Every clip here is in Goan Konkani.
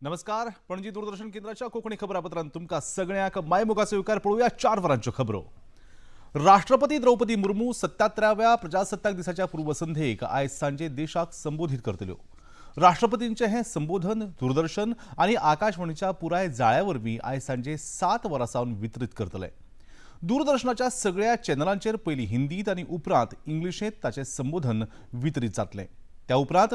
नमस्कार, पणजी दूरदर्शन केंद्राच्या कोंकणी खबरापत्रांत तुमकां सगळ्यांक मायमोगाचो येवकार. पळोवया 4 वरांच्यो खबरो. राष्ट्रपती द्रौपदी मुर्मू 77व्या प्रजासत्ताक दिसाच्या पूर्वसंध्येक आयज सांजे देशाक संबोधीत करतल्यो. राष्ट्रपतींचें हें संबोधन दूरदर्शन आनी आकाशवाणीच्या पुराय जाळ्या वरवीं आयज सांजे 7 वरां सावन वितरीत करतले. दूरदर्शनाच्या सगळ्या चॅनलांचेर पयलीं हिंदीत आनी उपरांत इंग्लिशेंत ताचें संबोधन वितरीत जातलें. त्या उपरांत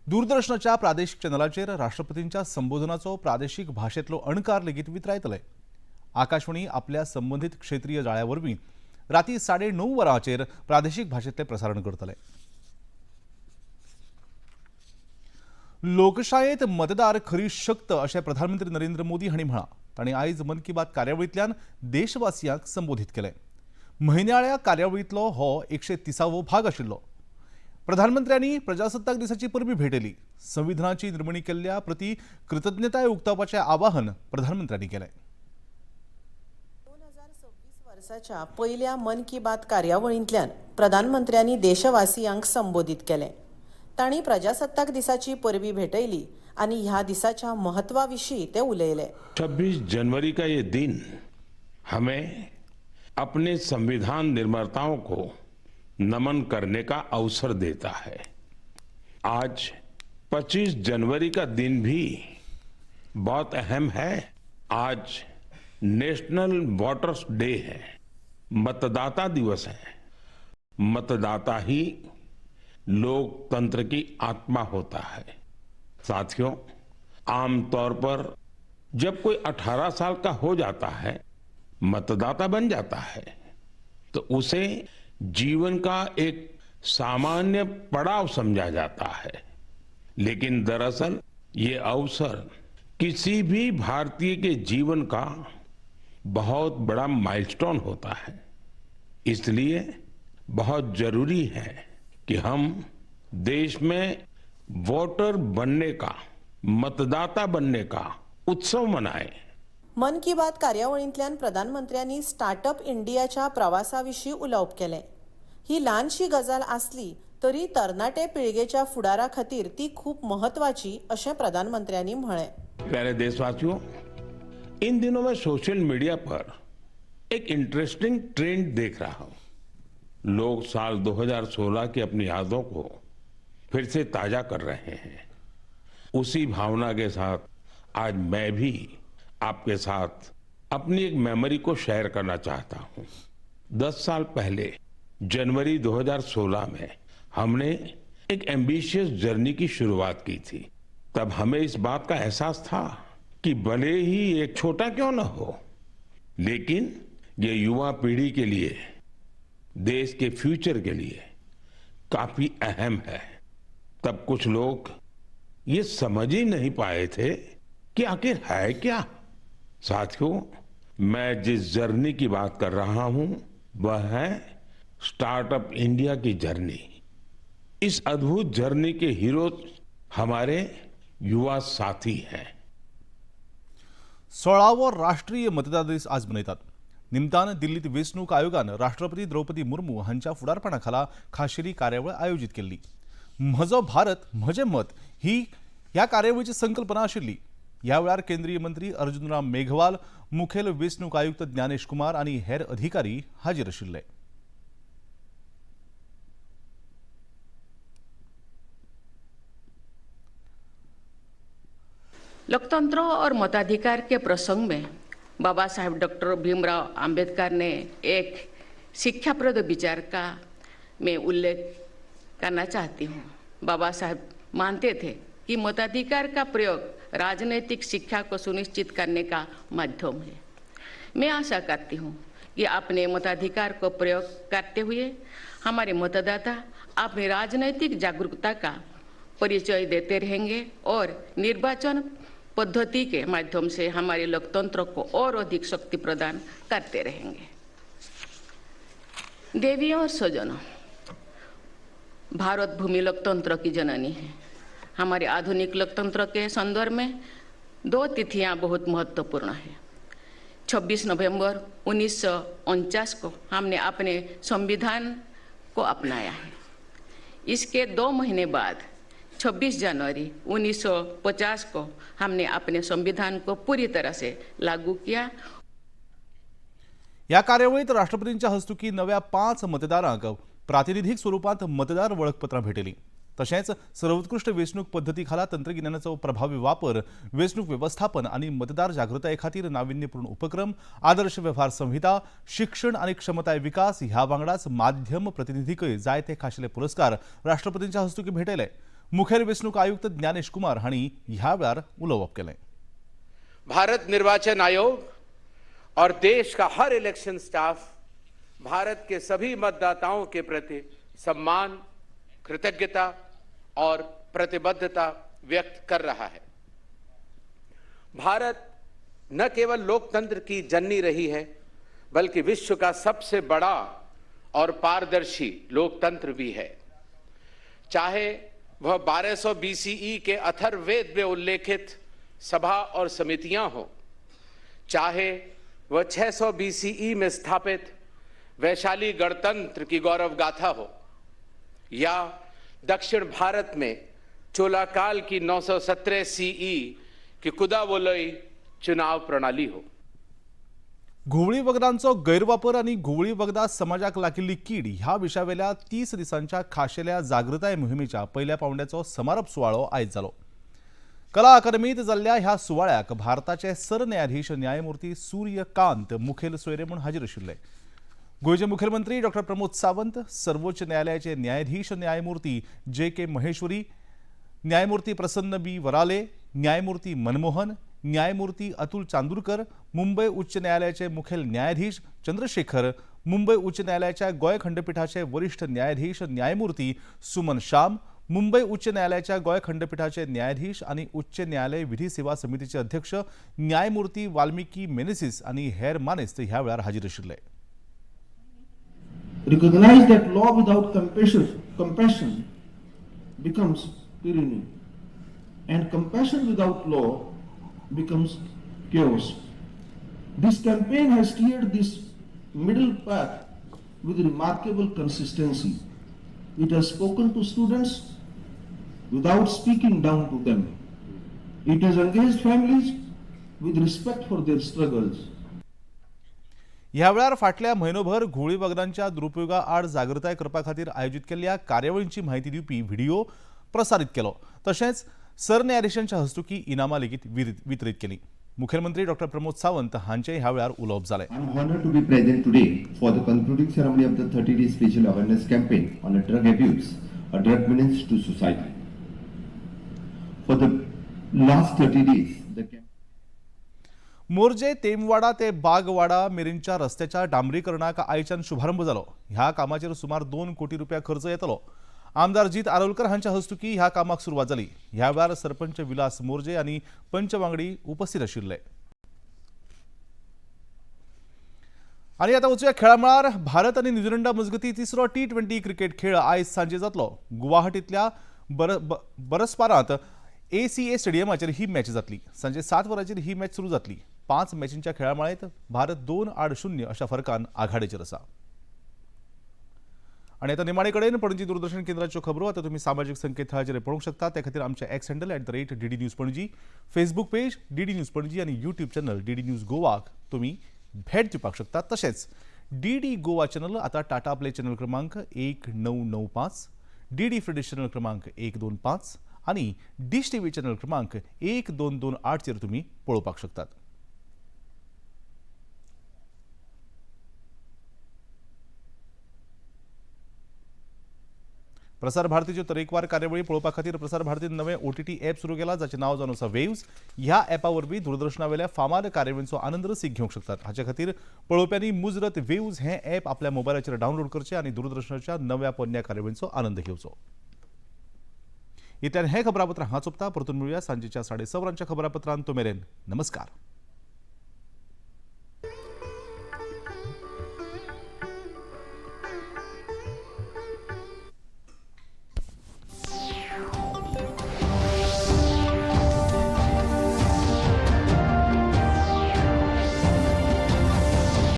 दूरदर्शनाच्या प्रादेशीक चॅनलाचेर राष्ट्रपतींच्या संबोधनाचो प्रादेशीक भाशेंतलो अणकार लेगीत वितरायतले. आकाशवाणी आपल्या संबंदीत क्षेत्रीय जाळ्या वरवीं राती 9:30 वरांचेर प्रादेशीक भाशेंतलें प्रसारण करतले. लोकशायेत मतदार खरी शक्त अशें प्रधानमंत्री नरेंद्र मोदी हांणी म्हळां. तांणी आयज मन की बात कार्यावळींतल्यान देशवासियांक संबोधीत केलें. म्हयन्याळ्या कार्यावळींतलो हो 130वो भाग आशिल्लो. प्रधानमंत्र्यांनी प्रजासत्ताक दिसाची परबी भेटयली. संविधानाची निर्मणी केल्ल्या प्रती कृतज्ञताय उक्तावपाचें आवाहन प्रधानमंत्र्यांनी केलें. 2026 वर्साच्या पयल्या मन की बात कार्यावळींतल्यान प्रधानमंत्र्यांनी देशवासियांक संबोधीत केलें. तांणी प्रजासत्ताक दिसाची परबी भेटयली आनी ह्या दिसाच्या म्हत्वा विशीं ते उलयले. 26 जनवरी का ये दिन हमें अपने संविधान निर्माताओं को नमन करने का अवसर देता है. आज 25 जनवरी का दिन भी बहुत अहम है. आज नेशनल वोटर्स डे है, मतदाता दिवस है. मतदाता ही लोकतंत्र की आत्मा होता है. साथियों, आमतौर पर जब कोई 18 साल का हो जाता है, मतदाता बन जाता है, तो उसे जीवन का एक सामान्य पड़ाव समझा जाता है. लेकिन दरअसल ये अवसर किसी भी भारतीय के जीवन का बहुत बड़ा माइलस्टोन होता है. इसलिए बहुत जरूरी है कि हम देश में वोटर बनने का, मतदाता बनने का उत्सव मनाएं. मन की बात कार्यावळींतल्यान प्रधानमंत्र्यांनी स्टार्टअप इंडियाच्या प्रवासा विशीं उलोवप केलें. ही ल्हानशी गजाल आसली तरी तरणाटे पिळगेच्या फुडारा खातीर ती खूब म्हत्वाची अशें प्रधानमंत्र्यांनी म्हळें. प्यारे देशवासियों, इन दिनों मैं सोशल मीडिया पर एक इंटरेस्टिंग ट्रेंड देख रहा हूं. लोग साल 2016 की अपनी यादों को फिर से ताजा कर रहे हैं. उसी भावना के साथ आज मैं भी आपके साथ अपनी एक मेमोरी को शेयर करना चाहता हूं. 10 साल पहले जनवरी 2016 में हमने एक एम्बिशियस जर्नी की शुरुआत की थी. तब हमें इस बात का एहसास था कि भले ही एक छोटा क्यों न हो, लेकिन ये युवा पीढ़ी के लिए, देश के फ्यूचर के लिए काफी अहम है. तब कुछ लोग ये समझ ही नहीं पाए थे कि आखिर है क्या. साथियों, मैं जिस जर्नी की बात कर रहा हूं वह है स्टार्टअप इंडिया की जर्नी. इस अद्भुत जर्नी के हीरो हमारे युवा साथी हैं. 16वो राष्ट्रीय मतदार दीस आज मनयतात. निमतान दिल्लीत वेंचणूक आयोगान राष्ट्रपती द्रौपदी मुर्मू हांच्या फुडारपणा खाला खाशेली कार्यावळ आयोजीत केल्ली. म्हजो भारत म्हजें मत ही ह्या कार्यावळीची संकल्पना आशिल्ली. ह्या वेळार केंद्रीय मंत्री अर्जुनराम मेघवाल, मुखेल वेंचणूक आयुक्त ज्ञानेश कुमार आनी हेर अधिकारी हाजीर आशिल्ले. लोकतंत्र और मताधिकार के प्रसंग में बाबा साहेब डॉक्टर भीमराव आम्बेडकर ने एक शिक्षाप्रद विचार का मैं उल्लेख करना चाहती हूँ. बाबा साहेब मानते थे कि मताधिकार का प्रयोग राजनीतिक शिक्षा को सुनिश्चित करने का माध्यम है. मैं आशा करती हूँ कि अपने मताधिकार को प्रयोग करते हुए हमारे मतदाता अपनी राजनीतिक जागरूकता का परिचय देते रहेंगे और निर्वाचन पद्धति के माध्यम से हमारे लोकतंत्र को और अधिक शक्ति प्रदान करते रहेंगे. देवियों और स्वजनों, भारत भूमि लोकतंत्र की जननी है. हमारे आधुनिक लोकतंत्र के संदर्भ में 2 तिथियां बहुत महत्वपूर्ण हैं. 26 नवंबर 1949 को हमने अपने संविधान को अपनाया है. इसके 2 महीने बाद 26 जनवरी 1950 को हमने अपने संविधान को पूरी तरह से लागू किया। ह्या कार्यावळीत राष्ट्रपतींच्या हस्तुकी नव्या 5 मतदारांक प्रातिनिधीक स्वरूपात मतदार वळखपत्रां भेटयलीं। तशेंच सर्वोत्कृष्ट वेंचणूक पद्दती खाला तंत्रगिन्यानाचो प्रभावी वापर, वेंचणूक वेवस्थापन आनी मतदार जागृताये खातीर नाविन्यपूर्ण उपक्रम, आदर्श वेव्हार संहिता, शिक्षण आनी क्षमताय विकास ह्या वांगडाच माध्यम प्रतिनिधीकय जायते खाशेले पुरस्कार राष्ट्रपतींच्या हस्तुकी भेटयले। मुखेल वेंचणूक आयुक्त ज्ञानेश कुमार हांणी ह्या वेळार उलोवप केलें। भारत निर्वाचन आयोग और देश का हर इलेक्शन स्टाफ भारत के सभी मतदाताओं के प्रति सम्मान, कृतज्ञता और प्रतिबद्धता व्यक्त कर रहा है। भारत न केवल लोकतंत्र की जननी रही है, बल्कि विश्व का सबसे बड़ा और पारदर्शी लोकतंत्र भी है। चाहे वह 1200 BCE के अथर्ववेद में उल्लेखित सभा और समितियां हों, चाहे वह 600 BCE में स्थापित वैशाली गणतंत्र की गौरव गाथा हो, या दक्षिण भारत में चोलाकाल की 917 CE की कुदावोलई चुनाव प्रणाली हो। घुंवळी वखदांचो गैरवापर आनी घुंवळी वखदां समाजाक लागिल्ली कीड ह्या विशयावेल्या 30 दिसांच्या खाशेल्या जागृताय मोहिमेच्या पयल्या पावंड्याचो समारोप सुवाळो आयज जालो। कला अकादमीत जाल्ल्या ह्या सुवाळ्याक भारताचे सरन्यायाधीश न्यायमूर्ती सूर्यकांत मुखेल सोयरे म्हूण हाजीर आशिल्ले। गोंयचे मुखेलमंत्री डॉक्टर प्रमोद सावंत, सर्वोच्च न्यायालयाचे न्यायाधीश न्यायमूर्ती जे के महेश्वरी, न्यायमूर्ती प्रसन्न बी वराले, न्यायमूर्ती मनमोहन, न्यायमूर्ती अतुल चांदूरकर, मुंबई उच्च न्यायालयाचे मुखेल न्यायाधीश चंद्रशेखर, मुंबई उच्च न्यायालयाच्या गोंय खंडपीठाचे वरिष्ठ न्यायाधीश न्यायमूर्ती सुमन श्याम, मुंबई उच्च न्यायालयाच्या गोंय खंडपीठाचे न्यायाधीश आनी उच्च न्यायालय विधी सेवा समितीचे अध्यक्ष न्यायमूर्ती वाल्मिकी मेनेसिस आनी हेर मानेस्त ह्या वेळार हाजीर आशिल्ले। Recognize that law without compassion becomes tyranny, and compassion without law becomes chaos. This campaign has steered this middle path with remarkable consistency. It has spoken to students without speaking down to them. It has engaged families with respect for their struggles. ह्या वेळार फाटल्या म्हयनोभर घुंवळी वखदांच्या दुरुपयोगा आड जागृताय करपा खातीर आयोजीत केल्ल्या कार्यावळींची म्हायती दिवपी व्हिडिओ प्रसारीत केलो। तशेंच सरन्यायाधीशांच्या हस्तुकी इनामां लेगीत वितरीत केली। मुखेलमंत्री डॉक्टर प्रमोद सावंत हांचे ह्या वेळार उलोवप जालें। I am honored to be present today for the concluding ceremony of the 30-day special awareness campaign on a drug abuse, a drug menace to society. For the last 30 days, the Morjim Temwada ते बागवाडा मेरेनच्या रस्त्याच्या डांबरीकरणाक आयच्यान शुभारंभ जालो। ह्या कामाचेर सुमार 2 कोटी रुपया खर्च येतलो। आमदार जीत आरोलकर हांच्या हस्तुकी ह्या कामाक सुरवात जाली। ह्या वेळार सरपंच विलास मोरजे आनी पंच वांगडी उपस्थित आशिल्ले। आनी आतां वचुया खेळामळार। भारत आनी न्यूझीलंडा मजगती तिसरो T20 cricket खेळ आयज सांजे जातलो। गुवाहाटींतल्या बरसपारांत ACA स्टेडियमाचेर ही मॅच जातली। सांजे 7 वरांचेर ही मॅच सुरू जातली। 5 मॅचींच्या खेळामळेत भारत 2-0 अशा फरकान आघाडीचेर आसा। आनी आतां निमाणे कडेन पणजी दूरदर्शन केंद्राच्यो खबरो आतां तुमी सामाजीक संकेतथळाचेर पळोवंक शकता। ते खातीर आमचे X handle @DD News Panaji, Facebook page DD News Panaji आनी यूट्यूब चॅनल DD news गोवाक तुमी भेट दिवपाक शकता। तशेंच DD Goa channel आतां टाटा प्ले चॅनल क्रमांक 1995, DD फ्रेडिश चॅनल क्रमांक 125 आनी डिश TV channel क्रमांक 1228 चेर तुमी पळोवपाक शकतात। प्रसार भारतीच्यो तरेकवार कार्यावळी पळोवपा खातीर प्रसार भारतीन नवें OTT app सुरू केला, जाचें नांव जावन आसा वेव्स। ह्या ॲपा वरवीं दूरदर्शनावेल्या फामाद कार्यावळींचो आनंद रसीक घेवंक शकतात। हाचे खातीर पळोवप्यांनी मुजरत वेव्स हें ॲप आपल्या मोबायलाचेर डावनलोड करचें आनी दूरदर्शनाच्या नव्या पोन्न्या कार्यावळींचो आनंद घेवचो। इतल्यान हें खबरापत्र हांगा सोंपता। परतून मेळुया सांजेच्या 6:30 वरांच्या खबरापत्रांत। तो मेरेन नमस्कार।